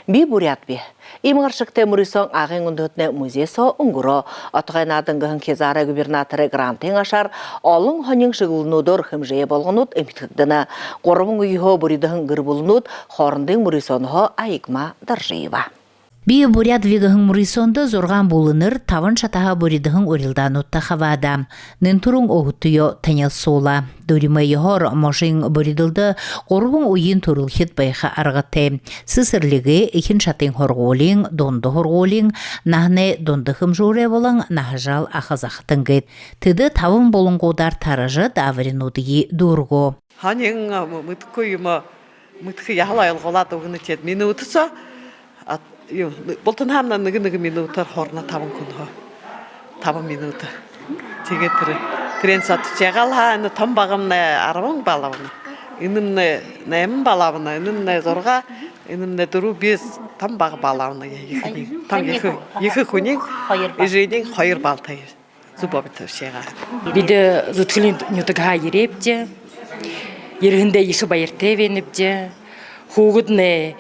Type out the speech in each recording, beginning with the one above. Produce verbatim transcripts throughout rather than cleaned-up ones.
«Би буряадби». Иимэ гаршагтай мүрысөөн Агын үндэһэтэнэй музей соо үнгэрөө. «Отогой наадан» гэһэн хизаарай губернаторай грантын ашаар олон һонин шэглэлнүүдээр хэмжээ болгонууд эмхидхэгдэнэ. Гурбан үеһөө бүридэһэн гэр бүлэнүүд хоорондын мүрысөөнһөө Аягма Доржиева. «Би буряадби» гэһэн мүрысөөндэ зургаан бүлэнэр табан шатаһаа бүридэһэн урилдаануудта хабаадаа. Нэн түрүүн өөһэдыгөө танилсуулаа. Дүримэй ёһоор можын бүридэлдэ гурбан үеын түрэлхид байха аргатай: сэсэрлигэй, эхин шатын һургуулиин, дунда һургуулиин, наһанай дунда хэмжүүрэй болон наһажаал аха захатан гээд. Тэдэ табан булангуудаар таража, даабаринуудые дүүргээ. Һонин, а, мэдэхэгүй юумэ, мэдэхэ яһала ойлгуулаад үгэнэ, тиигээд минута соо, а, юу, бултанһаамнай нэгэ-нэгэ минутаар һурана табан хүнһөө. Табан минута. Тиигээд тэрэ, тэрээн соо тиигээд ягаал һаа, энэ томо багамнай арбан балл абана. Энэмнай найман балл абана, энэмнай зургаа, энэмнай дүрбэ, би томо бага балл абана, ехэнь. Томо ехэ, ехэ хүниинь, эжынь хоёр баллтай. Зүб абитар шэгээ. Бидэ Зүдхэлиин нютагһаа ерээбди. Ерэһэндээ ехэ баяртай байнабди. Хүүгэднай,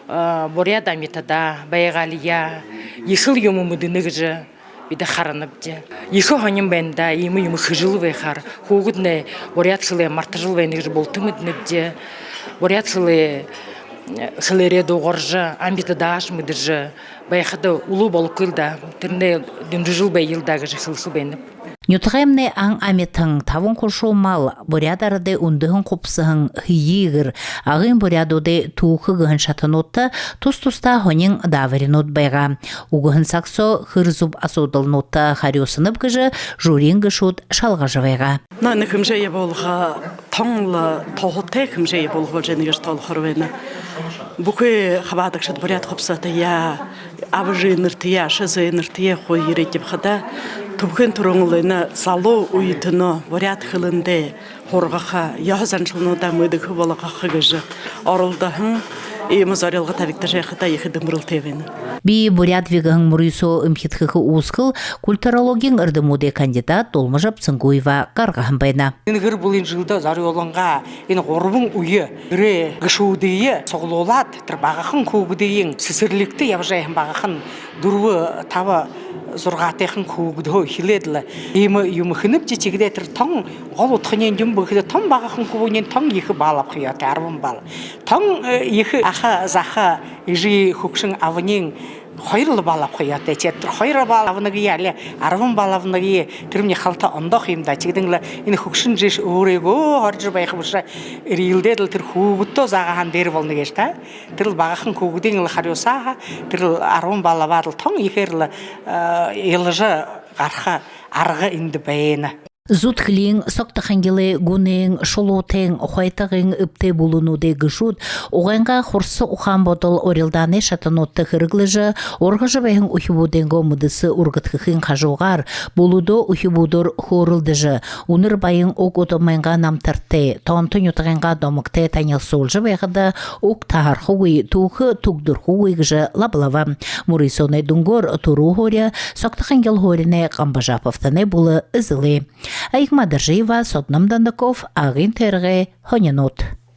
а, буряад амитадаа, байгаалияа ехэл юумэ мэдэнэ гэжэ бидэ харанабди. Ехэ һонин байна даа, иимэ юумэ хэжэл байхаар. Хүүгэднай буряад хэлээ мартажал байна гэжэ булта мэдэнэбди. Буряад хэлээ, хэлээрээ дуугаржа, амитадааш мэдэжэ байхада үлүү болохогүйл даа, тэрэнээ дэмжэжэл байел даа гэжэ хэлэхэ байнаб. Нютагаймнай ан амитан, табан хушуу мал, буряад арадай үндэһэн хубсаһан һэеы гэр, Агын буряадуудай түүхэ гэһэн шатануудта тус тустаа һонин даабаринууд байгаа. Үгэһэн саг соо хэр зүб асуудалнуудта харюусанаб гэжэ жюриин гэшүүд шалгажа байгаа. Но, энэ хэмжээ ябуулга тон лэ туһатай хэмжээ ябуулга болжо байна гэжэ тоолохоор байна. Бүхы хабаадагшад буряад хубсаһатаяа, аба эжынэртэеэ, аша зээнэртэеэ хуу ерээд ябахада, түбхын түрүүн лэ энэ залуу үетэнөө буряад хэлэндээ һургаха, ёһо заншалнуудаа мэдэхэ болгохо гэжэ оролдоһон иимэ зорилго табигдажа байхада, ехэ дэмбэрэлтэй байна. «Би буряадби» гэһэн мүрысөө эмхидхэхэ үүсхэл культурологиин эрдэмүүдэй кандидат Дулмажаб Цынгуева гаргаһан байна. Энэ гэр бүлын жэлдэ зорюулангаа энэ гурбан үе гэрэй гэшүүдые суглуулаад, тэрэ багахан хүүгэдыень, сэсэрлигтэ ябажа байһан багахан дүрбэ, таба, зургаатайхан хүүгэдһөө эхилээд лэ иимэ юумэ хэнэбди. Тиихэдээ тэрэ тон гол удхань юун бэ гэхэдэ, тон багахан хүбүүниинь тон ехэ балл абаха ёһотой, арбан балл. Тон, э, ехэ аха заха, эжы хүгшэн абань хоёр лэ балл абаха ёһотой. Тиигээд тэрэ хоёр балл абанагые, али арбан балл абанагые, тэрэмни халта ондоо юм даа. Тиигэдэнь лэ энэ хүгшэн эжыш өөрыгөө һорижо байха бэшэ, эрьелдээд лэ тэрэ хүүгэдтөө заагаһан дээрэ болоно гээшэ даа. Тэрэл багахан хүүгэдынь лэ харюусаа һаа, тэрэл арбан балл абаад лэ, тон ехээр лэ, э, илажа гараха арга эндэ байна. Зүдхэлиин, Согто-Хангилай, Гүнэйн, Шулуутайн, Хойто-Агын эбтэй бүлэнүүдэй гэшүүд угайнгаа хурса ухаан бодол урилдаанай шатануудта хэрэглэжэ, ургажа байһан үхибүүдэйнгөө мэдэсэ үргэдхэхын хажуугаар бүлэдөө үхибүүдээр хөөрэлдэжэ, үнэр баян уг удамайнгаа намтартай, тоонто нютагайнгаа домогтой танилсуулжа байхада, уг таһархагүй, түүхэ түгдэрхэгүй гэжэ лаблаба. Мүрысөөнэй дүнгөөр түрүү һуури Согто-Хангил һууринай Гамбажаповтанай бүлэ эзэлээ. Аягма Доржиева, Содном Дондоков, Агын тойрогой һонинууд.